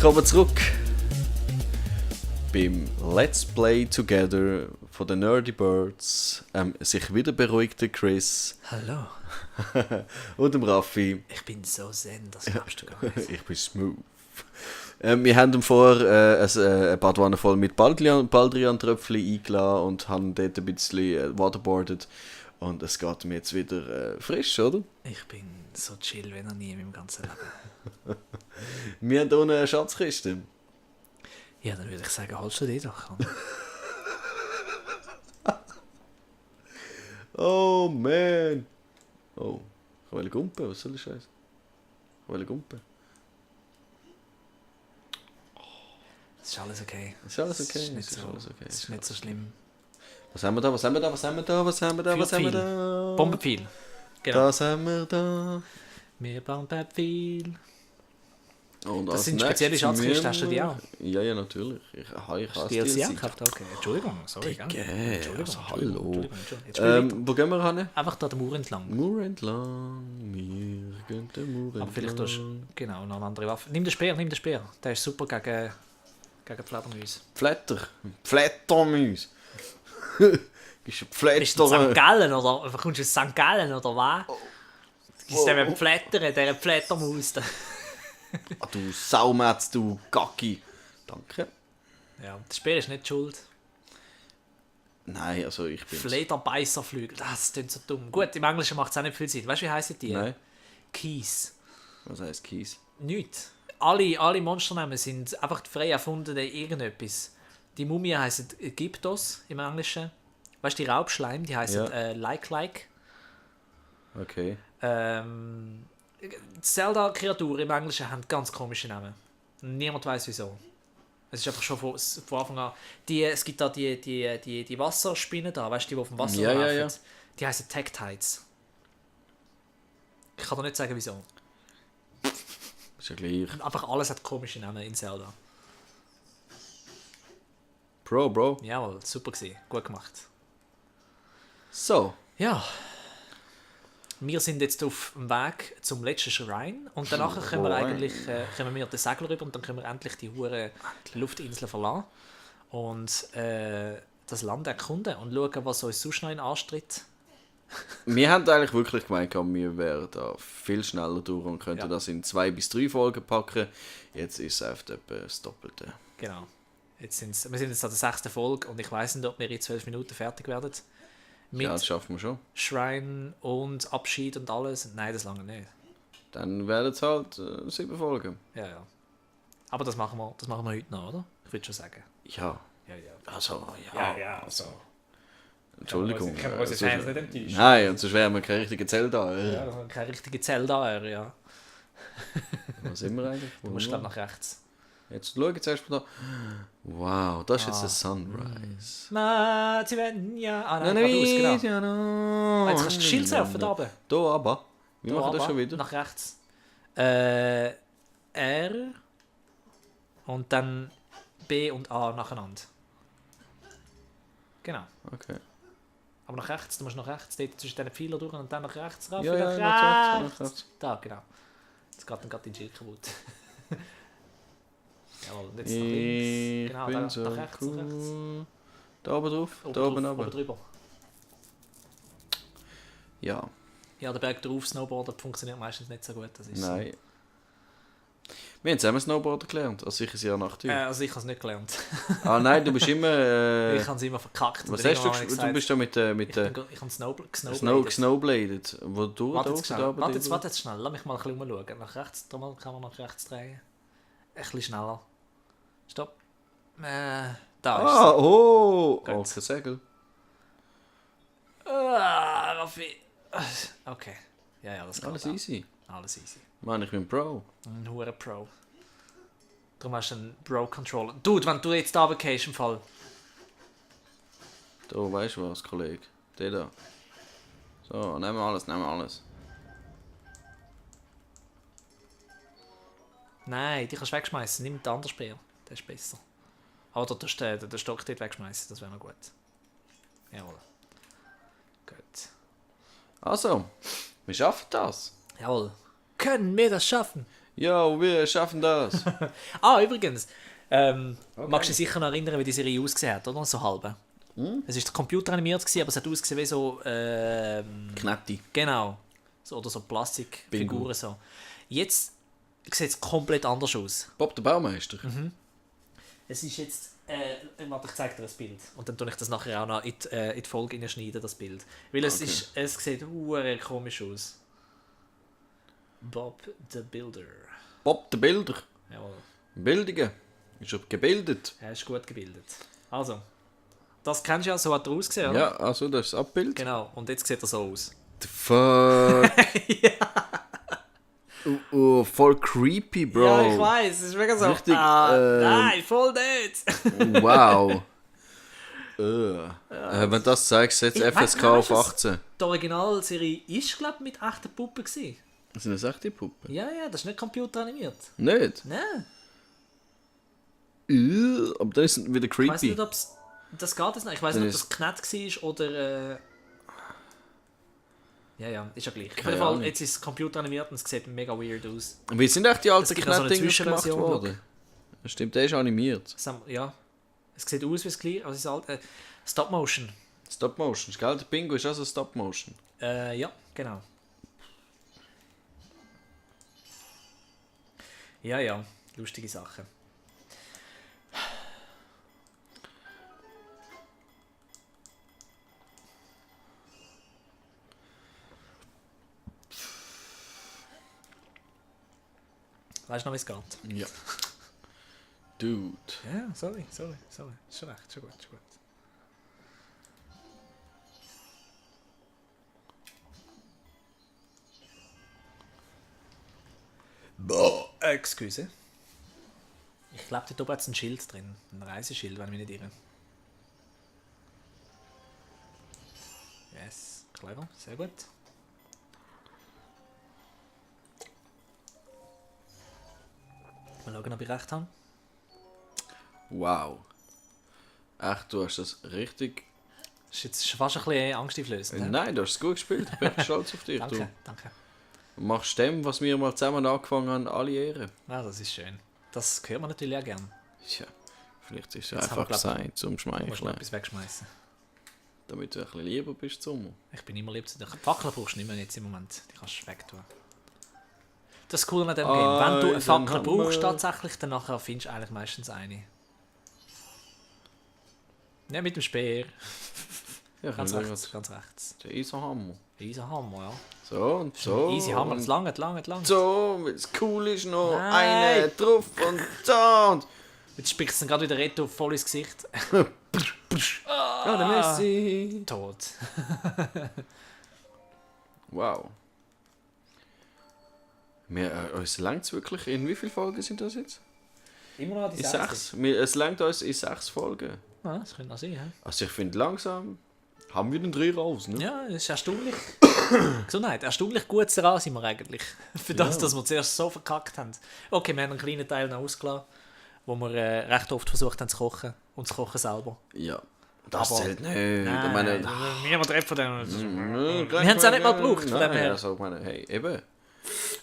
Willkommen zurück beim Let's Play Together von den Nerdy Birds. Sich wieder beruhigte Chris. Hallo. Und dem Raffi. Ich bin so zen, das glaubst du gar nicht. Ich bin smooth. Wir haben vor eine Badwanne voll mit Baldrian-Tröpfchen eingeladen und haben dort ein bisschen waterboardet. Und es geht mir jetzt wieder frisch, oder? Ich bin so chill wie noch nie in meinem ganzen Leben. Wir haben hier eine Schatzkiste. Ja, dann würde ich sagen, holst du die doch. Oh man. Oh, ich will gumpen, was soll ich Scheiße? Ich will gumpen. Es ist alles okay. Ist alles okay? Es ist nicht, Ist so, alles okay? es ist nicht so schlimm. Was haben wir da? Was haben wir da? Was haben wir da? Was haben wir da? Was haben wir da? Bombenpfeil. Genau. Das haben wir da. Wir Bombenpfeil. Und Das als sind spezielle nächstes Schatzkisten, hast du die auch? Ja, natürlich. Ich habe Die DLC auch gekauft? Okay, Entschuldigung, sorry. Also, hallo. Entschuldigung. Wo gehen wir hin? Einfach da den Mauer entlang. Mauer entlang. Wir gehen den Mauer entlang. Aber vielleicht tust du genau, noch eine andere Waffe. Nimm den Speer. Der ist super gegen Fledermäuse. Flattermäuse. Bist du Bist du in St. Gallen oder kommst du aus St. Gallen oder was? Ist der mit Flattern, der Flattermaus. Du Saumetz, du Gacki. Danke. Ja, der Speer ist nicht schuld. Nein, also ich bin... Flederbeißerflügel, das klingt so dumm. Gut, im Englischen macht es auch nicht viel Sinn. Weißt du, wie heissen die? Nein. Keys. Was heisst Kies? Nichts. Alle Monsternamen sind einfach frei erfundene irgendetwas. Die Mumie heisst Ägyptos im Englischen. Weißt du, die Raubschleim, die heißen Like. Okay. Zelda-Kreaturen im Englischen haben ganz komische Namen. Niemand weiß wieso. Es ist einfach schon von Anfang an. Es gibt da die Wasserspinnen da, weißt du, die auf dem Wasser laufen. Ja. Die heißen Tektides. Ich kann dir nicht sagen wieso. Ist ja gleich. Einfach alles hat komische Namen in Zelda. Bro. Jawohl, super gewesen. Gut gemacht. So. Ja. Wir sind jetzt auf dem Weg zum letzten Schrein und danach können wir eigentlich kommen wir den Segel rüber und dann können wir endlich die hure Luftinsel verlassen und das Land erkunden und schauen, was uns sonst noch in Anstritt. Wir haben eigentlich wirklich gemeint, wir wären da viel schneller durch und könnten Ja. das in 2 bis 3 Folgen packen. Jetzt ist es oft etwa das Doppelte. Genau. Wir sind jetzt an der 6. Folge und ich weiss nicht, ob wir in 12 Minuten fertig werden. Mit Ja, das schaffen wir schon. Schrein und Abschied und alles. Nein, das lange nicht. Dann werden es halt 7 Folgen. Ja. Aber das machen wir heute noch, oder? Ich würde schon sagen. Ja. Ja. Also, Also. Entschuldigung. Können wir uns jetzt sonst- nicht enttäuschen? Nein, und sonst wären wir kein richtiger Zelda. Ja, das ist keine richtige Zelda, ja. Wo sind wir eigentlich? Du musst, glaube nach rechts. Jetzt schau jetzt erst mal da. Wow, das ist jetzt ein Sunrise. Nein, geradeaus, genau. Jetzt kannst du Schild surfen, da oben. Da aber. Wir Da machen das runter, schon wieder. Nach rechts. R. Und dann B und A nacheinander. Genau. Okay. Aber nach rechts, du musst nach rechts, dort zwischen diesen Pfeiler durch und dann nach rechts rauf. Ja, nach nach rechts. Da, genau. Jetzt geht dann gerade dein Schild kaputt. Jawohl, und jetzt nach Ich links. Genau, bin da, so nach rechts, nach rechts. cool. Da oben drauf? Da oben oben runter? drüber. Ja. Ja, der Berg drauf, Snowboarden funktioniert meistens nicht so gut. Das ist Nein. Wir haben zusammen Snowboarden gelernt, als sicher ein Jahr nach dir. Also ich habe es nicht gelernt. Ah nein, du bist immer... Ich habe es immer verkackt. was Und hast du irgendwann habe ich gespielt? Du bist da mit Ich habe Snowbladed. Snowbladed. Wo du Warte da jetzt oben schnell. da Warte jetzt schnell. Lass mich mal ein bisschen umschauen. Nach rechts, da kann man nach rechts drehen. Ein bisschen schneller. Stopp. Da ist Ah, oh! Gut. Oh, kein Segel. es. Raffi. Okay. Ja, das geht Alles auch. easy. Alles easy. Mann, ich bin Pro. Ein hoher Pro. Darum hast du einen Pro-Controller. Dude, wenn du jetzt da runtergehst im Fall. Da, weißt du was, Kollege? Der da. So, nehmen wir alles. Nein, die kannst du wegschmeißen. Nimm den anderen Speer. Der ist besser. Oder den Stock dort wegschmeißen. Das wäre noch gut. Jawohl. Gut. Also, wir schaffen das. Jawohl. Können wir das schaffen? Ja, wir schaffen das. Übrigens. Magst du dich sicher noch erinnern, wie die Serie ausgesehen hat, oder? So halbe. Es war computeranimiert, aber es hat ausgesehen wie so... Knetti. Genau. So, oder so Plastikfiguren. So. Jetzt sieht es komplett anders aus. Bob der Baumeister. Es ist jetzt... warte, ich zeige dir das Bild. Und dann tue ich das nachher auch noch in die Folge hineinschneiden, das Bild. Weil es sieht verdammt komisch aus. Bob the Builder. Bob der Bilder. Jawohl. Bildungen. Ist er gebildet? Er ist gut gebildet. Also, das kennst du ja, so hat er ausgesehen, oder? Ja, also das ist das Abbild. Genau, und jetzt sieht er so aus. The fuck? Voll creepy, Bro. Ja, ich weiß, es ist wirklich so. Richtig, nein, voll nicht. Wow. Wenn das zeigst, setzt FSK auf 18. Die Originalserie ist, glaube ich, mit echten Puppen gewesen. Sind das echte Puppen? Ja, das ist nicht computeranimiert. Nicht? Nein. Aber das ist wieder Ich weiß creepy. nicht, ob das geht jetzt noch. Ich weiß nicht, ob das Knet war oder... Ja, ist ja gleich. Auf jeden Fall, jetzt ist es computeranimiert und es sieht mega weird aus. Wie sind echt die alten gibt noch so eine Knettdinger gemacht Zwischenversion, worden? Das stimmt, der ist animiert. Ja, es sieht aus wie es gleich, also es ist halt Stop Motion. Stop Motion, gell? Der Bingo ist also Stop Motion. Ja, genau. Ja, lustige Sachen. Weißt du noch, wie es geht? Ja. Dude. Ja, sorry. Ist schon recht, schon gut. Boah. Excuse. Ich glaube, da oben hat es ein Schild drin. Ein Reiseschild, wenn ich mich nicht irre. Yes, clever, sehr gut. Mal schauen, ob ich recht habe. Wow. Echt, du hast das richtig... Das ist jetzt schon fast ein bisschen angsteinflößend. Ne? Nein, du hast es gut gespielt. Ich bin stolz auf dich. Danke. Du machst dem, was wir mal zusammen angefangen haben, alle Ehre. Ja, das ist schön. Das hört man natürlich auch gerne. Tja, vielleicht ist es Jetzt einfach haben wir, sein zum Du musst noch Schmeicheln. etwas wegschmeißen. Damit du ein bisschen lieber bist zum. Ich bin immer lieb zu dir. Fackel brauchst du nicht mehr jetzt im Moment. Die kannst du wegtun. Das Coole an dem Game. Wenn du eine Fackel brauchst tatsächlich, dann nachher findest du eigentlich meistens eine. Ja, mit dem Speer. Ja, Ganz rechts, ganz rechts. Der Eisenhammer. Eisenhammer, ja. So und so. Easy Hammer, das lange. So, weil es cool ist noch. Nein. Eine drauf und da. Und Jetzt sprichst du dann gerade wieder Reto voll ins Gesicht. ja, der Messi. Tot. Wow. Uns längt es wirklich. In wie viele Folgen sind das jetzt? Immer noch die In 6. Es längt uns in 6 Folgen. Ja, das könnte noch sein, ja. Also ich finde langsam haben wir den 3 raus, ne? Ja, das ist erstaunlich. Gesundheit, erstaunlich gut daran sind wir eigentlich. Für das, dass wir zuerst so verkackt haben. Okay, wir haben einen kleinen Teil noch ausgelassen, wo wir recht oft versucht haben zu kochen. Und zu kochen selber. Ja. Das Aber- zählt nicht. Nein, Ich meine, niemand redet von dem. wir haben es auch nicht mal gebraucht, von dem her. Also, ich meine, hey, eben.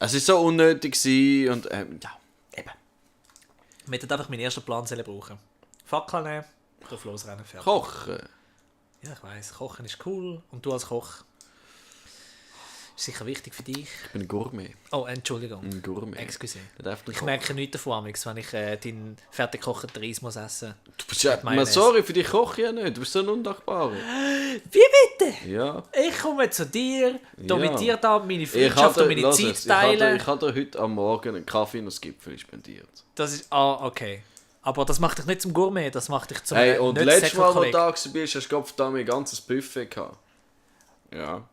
Es war so unnötig gewesen und ja, eben. Wir hätten einfach meinen ersten Plan brauchen. Fackel nehmen, drauf losrennen, fertig. Kochen. Ja, ich weiss, Kochen ist cool. Und du als Koch ist sicher wichtig für dich. Ich bin ein Gourmet. Oh, Entschuldigung. Ein Gourmet. Excuse. Der darf nicht Ich kochen. merke nichts davon, amigs, wenn ich deinen fertig gekochten Reis muss essen. Du bist ja, Mit Mayonnaise. sorry, für dich koche ich ja nicht. Du bist so ein Undankbarer. Wie bitte? Ja. Ich komme zu dir, da Ja. mit dir da meine Ich Freundschaft und meine lass Zeit es, teilen. ich hatte heute am Morgen einen Kaffee und ein Gipfel spendiert. Das ist... okay. Aber das macht dich nicht zum Gourmet, das macht dich zum Hey, und letztes Mal, wo du Säckelkolleg. da warst, hast du Gottverdammt ein ganzes Buffet gehabt. Ja.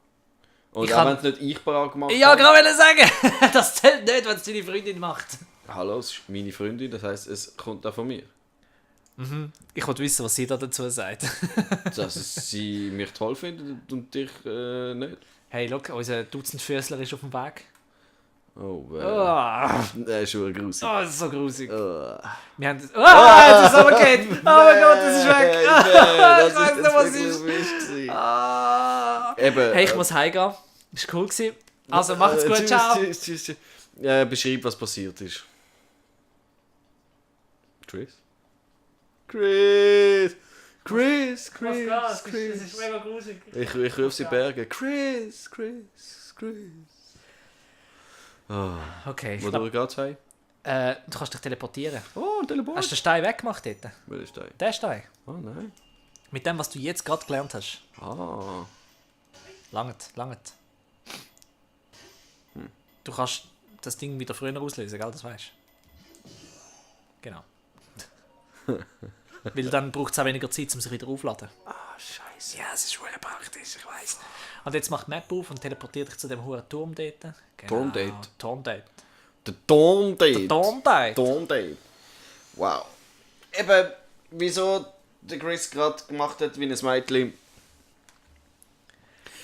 Und Ich auch kann- wenn es nicht ich parat gemacht Ja, habe. genau wollte sagen. Das zählt nicht, wenn es deine Freundin macht. Hallo, es ist meine Freundin, das heisst, es kommt auch von mir. Ich wollte wissen, was sie da dazu sagt. Dass sie mich toll findet und dich nicht. Hey, look, unser Dutzendfüßler ist auf dem Weg. Oh, Ah, das ist schon gruselig. das ist so grusig. Oh. Wir haben... jetzt ist es aber geht. Oh mein Gott, das ist weg. Das Ich weiss ist nicht, was jetzt ist. wirklich Ah. Eben. Hey, ich muss heimgehen. Ist cool gewesen. Also, macht's gut, ciao. Tschüss. Beschreib, was passiert ist. Chris? Chris! Chris! Chris! Das Chris! ist mega gruselig. Ich rufe sie Berge. Chris! Chris! Chris! Oh. Okay, Wo du geht's heim? du kannst dich teleportieren. Oh, ein Teleport. Hast du den Stein weggemacht dort? Welcher Stein? Den Stein? Oh nein. Mit dem, was du jetzt gerade gelernt hast. Ah. Langt. Du kannst das Ding wieder früher auslösen, gell? Das weißt du. Genau. Weil dann braucht es auch weniger Zeit, um sich wieder aufzuladen. Ah, scheiße. Ja, es ist schon praktisch, ich weiss. Und jetzt macht die Map auf und teleportiert dich zu dem hohen Turm dort. Genau. Turmdate. Turmdate. Der Turmdate. Turmdate. Turmdate. Wow. Eben, wieso der Chris gerade gemacht hat wie ein Mädchen.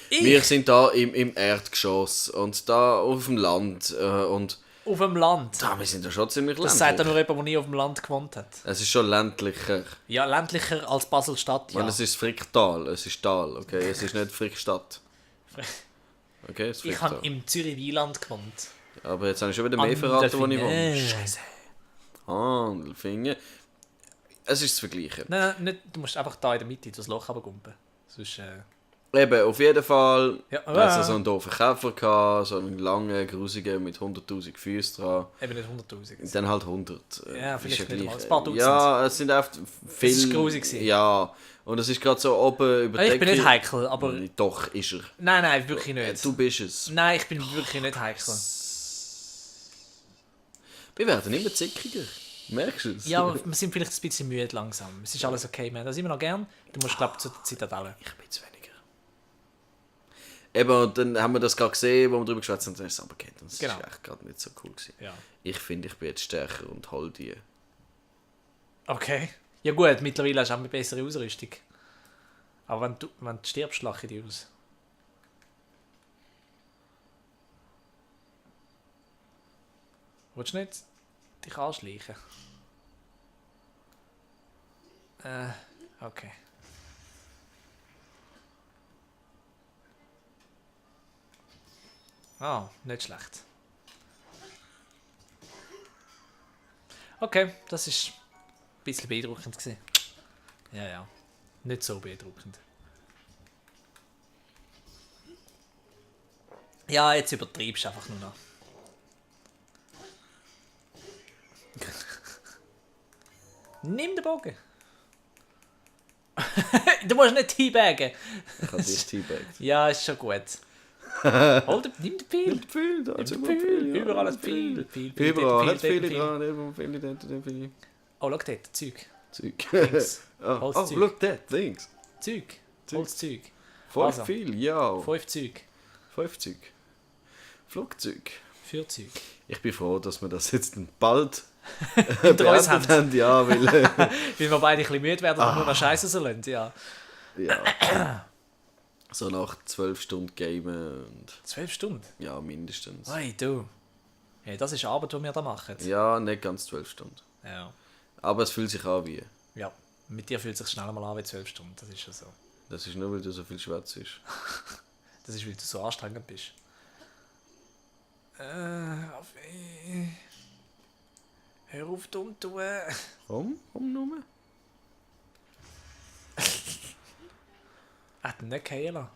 Wir sind da im Erdgeschoss und da auf dem Land und Auf dem Land. da, wir sind ja schon ziemlich Das sagt ja ländlich. nur jemand, der nie auf dem Land gewohnt hat. Es ist schon ländlicher. Ja, ländlicher als Basel-Stadt, ja. Weil es ist Fricktal, es ist Tal, okay? Es ist nicht Frickstadt. Okay, es ist Ich Fricktal. habe im Zürich-Wieland gewohnt. Aber jetzt habe ich schon wieder An mehr verraten, wo ich Delfingen. wohne. Scheiße. Delfingen. Es ist zu vergleichen. Nein, nicht, du musst einfach da in der Mitte durchs Loch runtergumpen. Sonst, Eben, auf jeden Fall Ja, hat es so einen doofen Käfer gehabt, so einen langen, grusigen mit 100'000 Füßen dran. eben nicht 100'000. Dann halt 100. Ja, Ist vielleicht nicht gleich. mal, ein paar Dutzend. Ja, es sind oft viel... ist grusig gewesen. Ja, und es ist gerade so oben über die Ich bin Decke. nicht heikel, aber... Doch, ist er. Nein, wirklich nicht. Du bist es. Nein, ich bin wirklich nicht heikel. Wir werden immer zickiger. Merkst du es? Ja, aber wir sind vielleicht ein bisschen müde langsam. Es ist alles okay, wir haben das immer noch gern. Du musst, glaube ich, zu der Zitadelle. Ich bin zu weniger. Eben, und dann haben wir das gerade gesehen, wo wir drüber geschwätzt haben, und dann ist es runtergefallen. Das Genau. ist echt gerade nicht so cool gewesen. Ja. Ich finde, ich bin jetzt stärker und hol die. Okay. Ja gut, mittlerweile hast du auch eine bessere Ausrüstung. Aber wenn du stirbst, lache ich dich aus. Willst du nicht dich anschleichen? Okay. Ah, nicht schlecht. Okay, das ist ein bisschen beeindruckend gewesen. Ja. Nicht so beeindruckend. Ja, jetzt übertreibst du einfach nur noch. Nimm den Bogen. Du musst nicht teabaggen. Ich habe dich teabaggt. Ja, ist schon gut. Nimm den Pfeil. Viel, da Nimm ist den immer Pfeil. viel. ja, Überall ein viel. Pfeil. Überall hat Pfeil, viele Pfeil. dran, irgendwo viele dort, viele. Oh, schau dort, Zeug. Zeug. Dings. Oh, Holzzeug. look that, things. Zeug. Holzzeug. 5 Also. viel, ja. 5 Zeug. 5 Zeug. Flugzeug. Für Zeug. Ich bin froh, dass wir das jetzt bald Hinter uns beendet haben. Ja, weil... Weil wir beide ein bisschen müde werden und nur noch Scheiße so lassen, ja. ja. So nach 12 Stunden Gamen und... 12 Stunden? Ja, mindestens. Hey, du. Hey, das ist Arbeit, die wir da machen. Ja, nicht ganz 12 Stunden. Ja. Aber es fühlt sich an wie. Ja. Mit dir fühlt es sich schnell mal an wie 12 Stunden. Das ist schon so. Das ist nur, weil du so viel schwätzt. Das ist, weil du so anstrengend bist. Hör auf, dumm zu tun. Komm nur. Hat ihn nicht gehen lassen.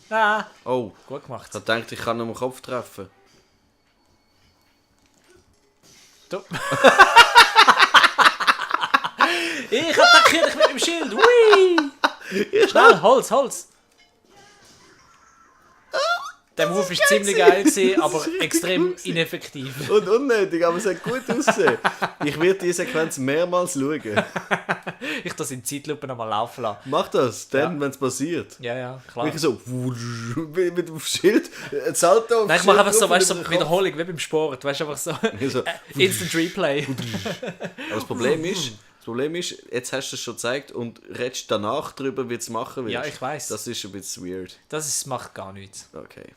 Ah, Oh, gut gemacht. ich dachte, ich kann nur den Kopf treffen. Du. Ich attackiere dich mit dem Schild. Hui! Schnell, Holz. Der Move war ziemlich geil, gewesen, aber extrem ineffektiv. Und unnötig, aber es hat gut ausgesehen. Ich werde diese Sequenz mehrmals schauen. Ich das in Zeitlupe nochmal laufen lassen. Mach das, dann, Ja. wenn es passiert. Ja, klar. Ich so, mit dem Schild, ein Salto auf Nein, ich mache Schild einfach so, drauf weißt und du, so über den Wiederholung, wie beim Sport. Weißt du, einfach so. Ich so, Instant Replay. aber das Problem ist, jetzt hast du es schon gezeigt und redest danach darüber, wie du es machen willst. Ja, ich weiss. Das ist ein bisschen weird. Macht gar nichts. Okay.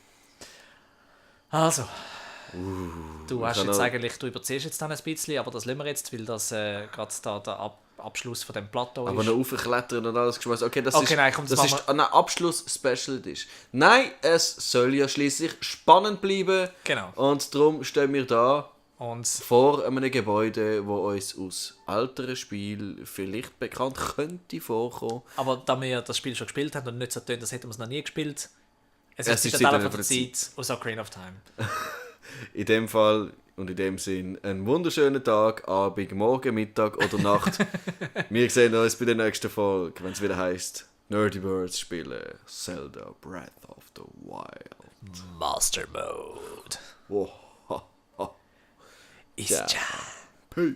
Also. Du hast kann jetzt auch- eigentlich, du überziehst jetzt dann ein bisschen, aber das lassen wir jetzt, weil das gerade da Abschluss von dem Plateau Aber ist. noch aufklettern und alles geschmeißt. Okay, das Okay, ist, nein, komm, das das machen ist ein Abschluss-Special. Nein, es soll ja schließlich spannend bleiben. Genau. Und darum stehen wir da Und vor einem Gebäude, wo uns aus älteren Spielen vielleicht bekannt könnte vorkommen. aber da wir das Spiel schon gespielt haben und nicht so tun, als hätten wir es noch nie gespielt, es Es ist ist die Zeit von der der Zeit aus Ocarina of Time. In dem Fall und in dem Sinn einen wunderschönen Tag, Abend, Morgen, Mittag oder Nacht. Wir sehen uns bei der nächsten Folge, wenn es wieder heisst Nerdy Birds spielen Zelda Breath of the Wild. Master Mode. Wow. Ist Ja. Peace.